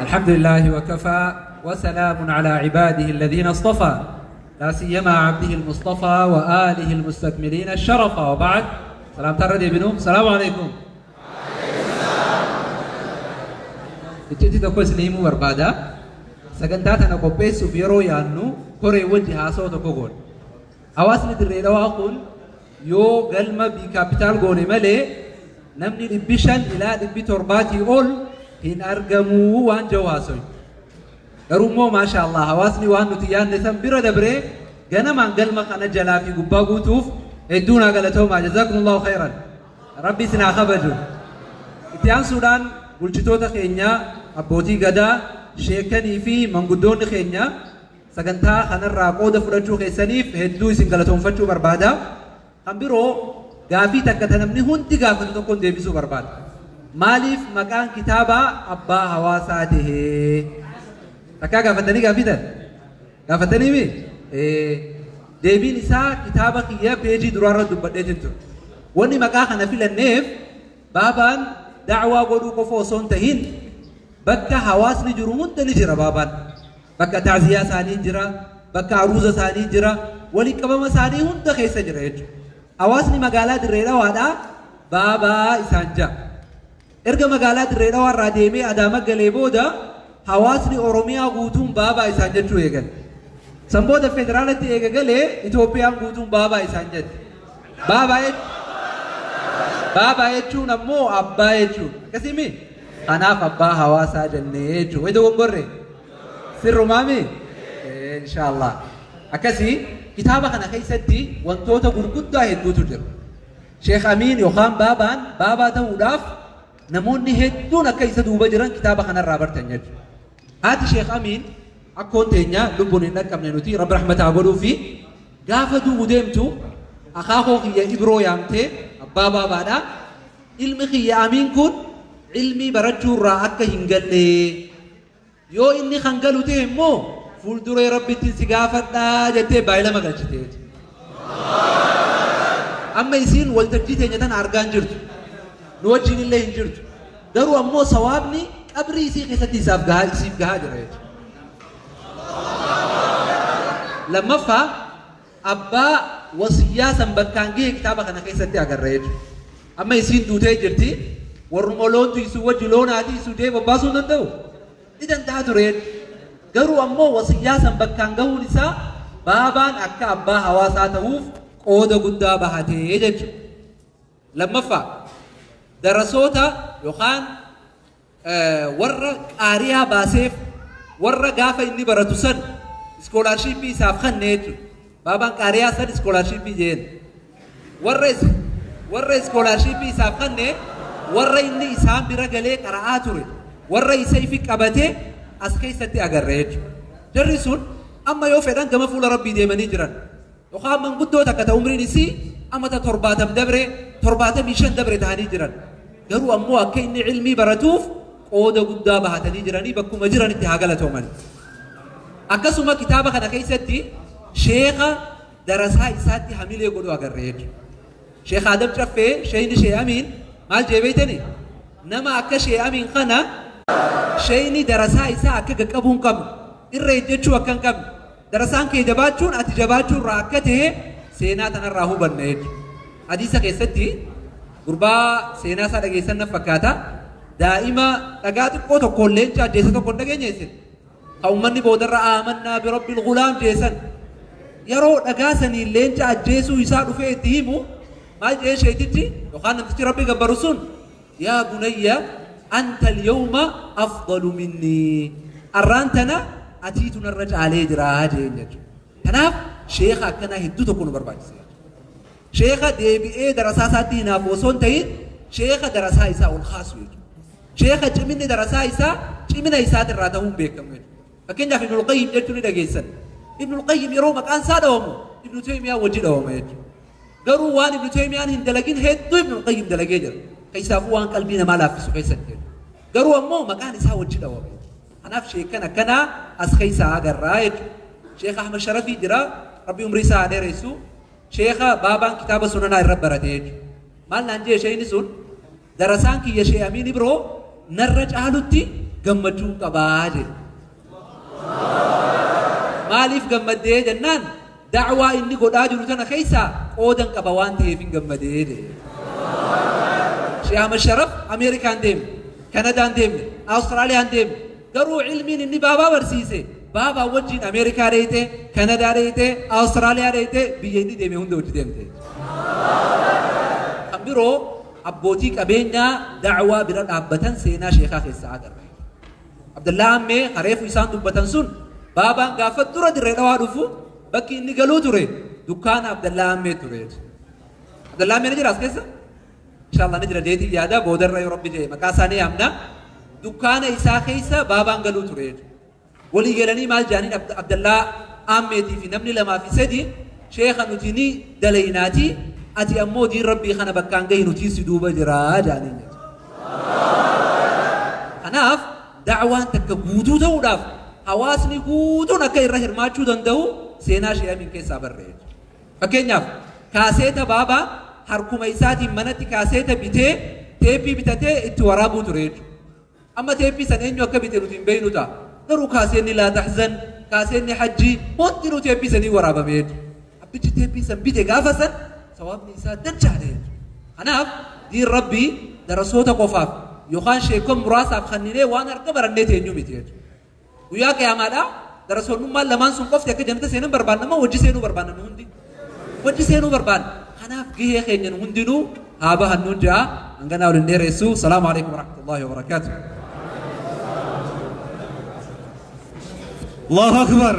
الحمد لله وكفى وسلام على عباده الذين اصطفى لا سيما عبده المصطفى وآله المستكملين الشرف وبعد سلام تردي بنو السلام عليكم. Icciitii tokko isin himuu barbaada. Sagantaa tana qopheessuuf yeroo yaannu koree wajji haasawaa tokko goone. Hawaasni Dirree Dhawaa kun yoo galma B Capital goone malee namni 500 ilaa 700 ol hin argamuu waan jedhu haasoyne. Garuu immoo maasha Allah hawaasni waan nuti yaadne san bira dabree ganamaan galma kana jalaa fi gubbaa guutuuf hedduu naa galatoomaa. Jazaakumullahu khayran. Rabbi isin haa kabaju. Itti aansuudhaan bulchitoota keenya, abbootii gadaa, sheekkanii fi manguddoonni keenya sagantaa kanarraa qooda fudhachuu keessaniif hedduu isin galatoomfachuu barbaada. Kan biroo gaafii takka ta namni hundi gaafatu tokkoon deebisuu barbaada. Maaliif maqaan kitaabaa Abbaa Hawaasaa tahee? Takkaa gaafattanii gaafii tana? Gaafattanii mi? Ee. Deebiin isaa kitaaba kiyya peejii duraarra dubbadheetin ture. Wanni maqaa kana filanneef baabaan da'waa godhuu qofa osoo hin tahin bakka hawaasni jiru hunda ni jira baabaan. Bakka ta'ziyaa isaanii jira, bakka aruuza isaanii jira, waliin qabama isaanii hunda keessa jira jechuudha. Hawaasni magaalaa Dirree Dhawaadhaa baabaa isaan ja'a. Erga magaalaa Dirree Dhawaa irraa deemee Adaama galee booda hawaasni Oromiyaa guutuun baabaa isaan jechuu eegale. San booda federaalatti eega galee Itoophiyaan guutuun baabaa isaan jette. Baabaa jechuun ammoo abbaa jechuudha. Akkasii Kanaaf abbaa hawaasaa jennee jechuudha. Wayi dogongorre? Sirrumaami? Inshaallah. Akkasii kitaaba kana keessatti wantoota gurguddaa hedduutu jira. Sheekh Amiin yookaan Baabaan Baabaa ta'uudhaaf namoonni hedduun akka isa duuba jiran kitaaba kanarraa bartan jechuudha. Haati Sheekh Amiin akkoon teenya lubbuun hin dhaqqabne nuti Rabbi rahmata haa godhuu fi gaafa du'u deemtu akaakoo kiyya Ibroo yaamtee abbaa Baabaadha. Ilmi kiyya Amiin kun ilmii barachuurraa akka hin galle yoo inni kan galu ta'e immoo fuulduree Rabbittiin si gaafadhaa jettee baay'ilama galchiteeti. Amma isiin waltajjii teenya tana argaa hin jirtu. Nu wajjin illee hin jirtu. Garuu ammoo sawaabni qabrii isii keessatti isaaf gahaa isiif gahaa jira jechuudha. Lammaffaa abbaa wasiyyaa san bakkaan gahe kitaaba kana keessatti agarra jechuudha. Amma isiin duutee jirti. Warruma loon tiisu wajji loon haa tiisu jee bobbaasuu hin danda'u. Ni danda'a ture. Garuu ammoo wasiyyaa san bakkaan gahuun isaa baabaan akka abbaa hawaasaa ta'uuf qooda guddaa bahatee jechuudha. Lammaffaa darasoota yookaan warra qaariyaa baaseef warra gaafa inni baratu san iskoolaarshiippii isaaf kanne jechuudha. Baabaan qaariyaa san iskoolaarshiippii jeen. Warra iskoolaarshiippii isaaf kanne warra inni isaan bira galee qara'aa ture warra isa ifi qabatee as keessatti agarre jechuudha. Jarri sun amma yoo fedhan gama fuula Rabbii deemanii jiran. Yookaan manguddoo takka ta umriin isii amata 70 dabre 75 dabre ta'anii jiran. Garuu ammoo akka inni ilmii baratuuf qooda guddaa bahatanii jiranii bakkuma jiranitti haa galatooman. Akkasuma kitaaba kana keessatti sheekha darasaa isaatti hamilee godhu agarre jechuudha. Sheekh Adam Caffee sheeyni Shee Amiin maal jee beeytani? Nama akka Shee Amiin kana sheeyni darasaa isaa akka qaqqabuu hin qabne irra ejjechuu akka hin qabne Darasaan kee jabaachuun ati jabaachuu irraa akka ta'e seenaa tanarraa hubanna jechuudha. Hadiisa keessatti gurbaa seenaa isaa dhageessan na fakkaata. Daa'ima dhagaa xiqqoo tokkoon leenca ajjeese tokko hin dhageenye isin. Kan uummanni boodarra aamannaa bi rabbil gulaam jeesan. Yeroo dhagaa saniin leenca ajjeesuu isaa dhufee itti himu maal jedhee sheetichi yookaan namtichi rabbi gabbaru sun Yaa bunayya anta alyawma afdalu minnii arraan tana atiitu narra caalee jira jeen jechuudha. Kanaaf sheekha akkanaa hedduu tokko nu barbaachisa jechuudha. Sheekha deebi'ee darasaa isaatti hinaafu osoo hin ta'in sheekha darasaa isaa ol kaasu jechuudha. Sheekha ciminni darasaa isaa cimina isaatirraa ta'uun beekamu jechuudha. Fakkeenyaaf Ibnul Qayyim jechuun ni dhageessan. Ibnul Qayyim yeroo maqaan isaa dhawamu Ibnu Taymiyaa wajji dhawama jechuudha. Garuu waan Ibnu Teeymiyaan hin dalagin hedduu Ibnul Qayyim dalagee jira. Keessaafuu waan qalbii namaa laaffisu keessatti jechuudha. Garuu ammoo maqaan isaa wajji dhawame. Kanaaf sheekkan akkanaa as keessaa agarraa jechuudha. Sheekh Ahmad Sharafii jira. Rabbi umrii isaa haa dheeressu. Sheekha baabaan kitaaba sunanaa irra barate jechuudha. Maal naan jee sheekni sun darasaan kiyya Sheekh Amiin Ibroo narra caalutti gammachuu qabaa jedhe. Maaliif gammaddee jennaan da'waa inni godhaa jiru tana keessaa qoodan qaba waan ta'eef hin gammadee jedhe. Sheekh Ahmad Sharaf Ameerikaan deemne, Kanadaan deemne, Awustiraaliyaan deemne. Garuu ilmiin inni baabaa barsiise baabaa wajjin Ameerikaa dheeyte, Kanadaa dheeyte, Awustiraaliyaa dheeyte, biyya inni deeme hunda wajji deemte. Kan biroo abbootii qabeenyaa da'waa bira dhaabbatan seenaa sheekaa keessaa agarra. Abdallaa Ammee hareefu isaan dubbatan sun baabaan gaafa dura Dirree Dhawaa dhufu bakki inni galuu ture dukkaana Abdallaa Ammee ture. Abdallaa Ammee ni jira as keessa? Inshallah ni jira jeetii yaada boodarra yoo Rabbi jedhe maqaa isaanii yaamna. Dukkaana isaa keessa baabaan galuu ture. Walii galanii maal jedhaniin Abdallaa Ammeetii fi namni lamaa fi sadi sheeka nuti ni dalaynaatii ati ammoo diin Rabbii kana bakkaan gahi nuti si duuba jiraa jedhaniin jechuudha. Kanaaf da'waan takka guutuu ta'uudhaaf hawaasni guutuun akka irra hirmaachuu danda'u seenaa Shee Amiin keessaa barre. Fakkeenyaaf kaaseeta baabaa harkuma isaatiin manatti kaaseeta bitee teeppii bitatee itti waraabuu ture jechuudha. Amma teeppii san eenyu akka bite nuti hin beeknu ta'a. Garuu kaaseenni laa tahzan, kaaseenni hajjii hundinuu teeppii sanii waraabame jechuudha. Abbichi teeppii san bite gaafa san sawaabni isaa dachaadha jechuudha. Kanaaf diin Rabbii darasoota qofaaf yookaan sheekon muraasaaf kanninee waan harka barannee teenyu miti jechuudha. Guyyaa qiyaamaadhaa darasoonnummaan lamaan sun qofti akka jannata seenan barbaanna moo wajji seenuu barbaanna nu hundi? Wajji seenuu barbaanna. Kanaaf gahee keenya nu hundinuu haa bahannuun ja'a. Hanganaa waliin dheeressu. Salaamu alaikum warahmatullahi wabarakaatuh. Allahu Akbar.